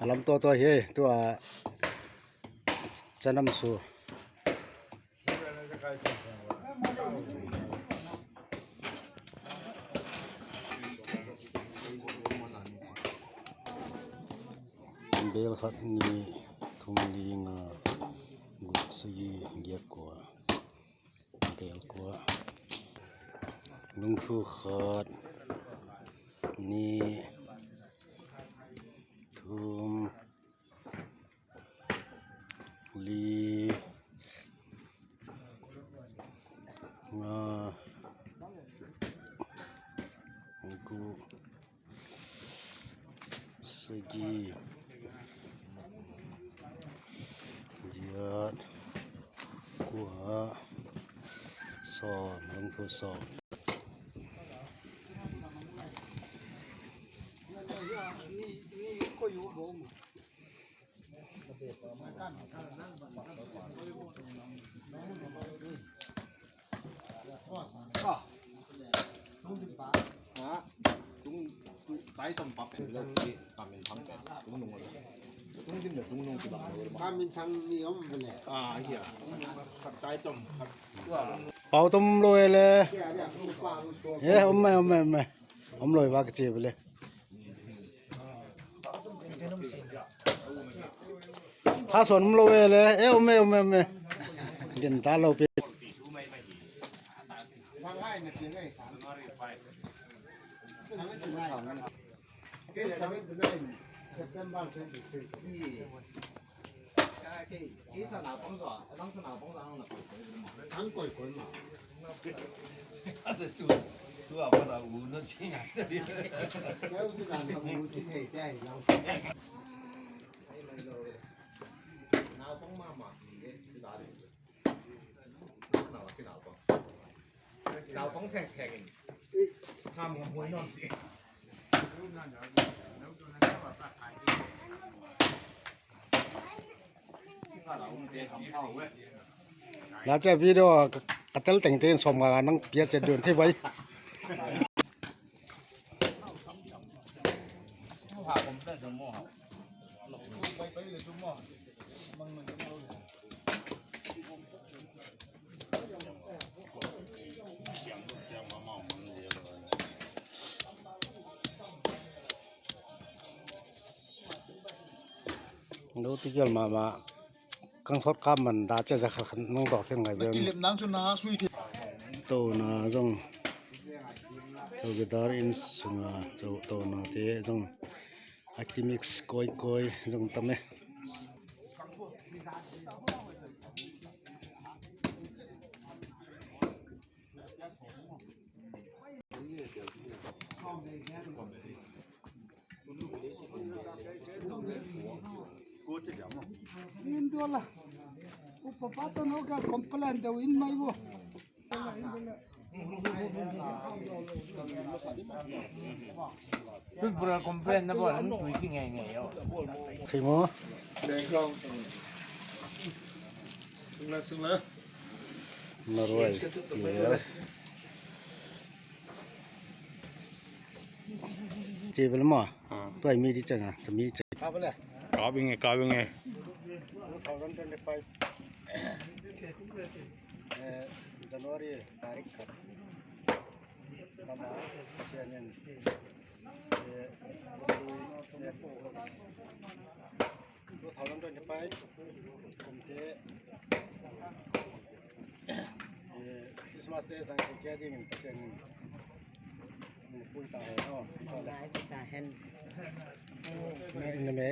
ລຳຕົວ ຕົວເຮ ຕົວຈະນຳສູ່ ເບລຄັດນີ ທຸງລີງາ ກຸດສະຢີ ເກຍກວ່າ ເກຍກວ່າ ລຸງທູຂາດນີ ທຸງ ລີ ງາ ກຸ ສະກີ ຢາດ ກຸຫາ ສອນ ລົງທົດສອບ. ເປົາຕົມໂລຍເລີຍ ເອີ ອົມແມ່ ອົມແມ່ ອົມແມ່ ອົມໂລຍວ່າກະເຈໄປເລີຍ. ພາສອນໂລເວເລີຍ ເອວແມວແມວແມວ ເດັ່ນຕາໂລເປ ລາວຈະວິດີໂອກະເຕັນແຕ່ງເຕັ້ນສົມກັບນັງເປຍເຈັດເດືອນທີ່ໄວ້. ໂດຕິກຽລມາມາ ກາງສົດກາມັນດາເຈຈະຂັດນັງດອກເຮັດໄງເບິ່ງ ໂຕນາຈົງ ໂຕເກດາລິນສຸງາ ໂຕນາເຕຈົງ ອາກິມິກໂກຍໂກຍຈົງຕະເມ. ເງິນດອນລະ ອຸປະປາໂຕໂນກະ ຄອມເພລນ ເດີ ອິນໄມ ບໍ່ ເພິ່ນບໍ່ໄດ້ຄອມເພລນນະ ບໍ່ ມັນຕຸຍຊິແງ່ໆ ເຄໂມ ເດີ ລອງ ສຸງລະ ສຸງລະ ມາລວຍ ເຈ ເຈເປັນໝໍ ອືມ ຕົວມີດີຈັງອະ ຈະມີຈັງ ກາວເປັນໄງ ກາວເປັນໄງ ເອີ ຈານວາຣີ ຕາຣິກ ຄັບ ປະມານ ເຊນ ເອີ ເອີ Two thousand twenty-five, kumte, eh, Christmas Day sang kumte dingin pasen pui ta hai no. Pui ta hai. Na, na me.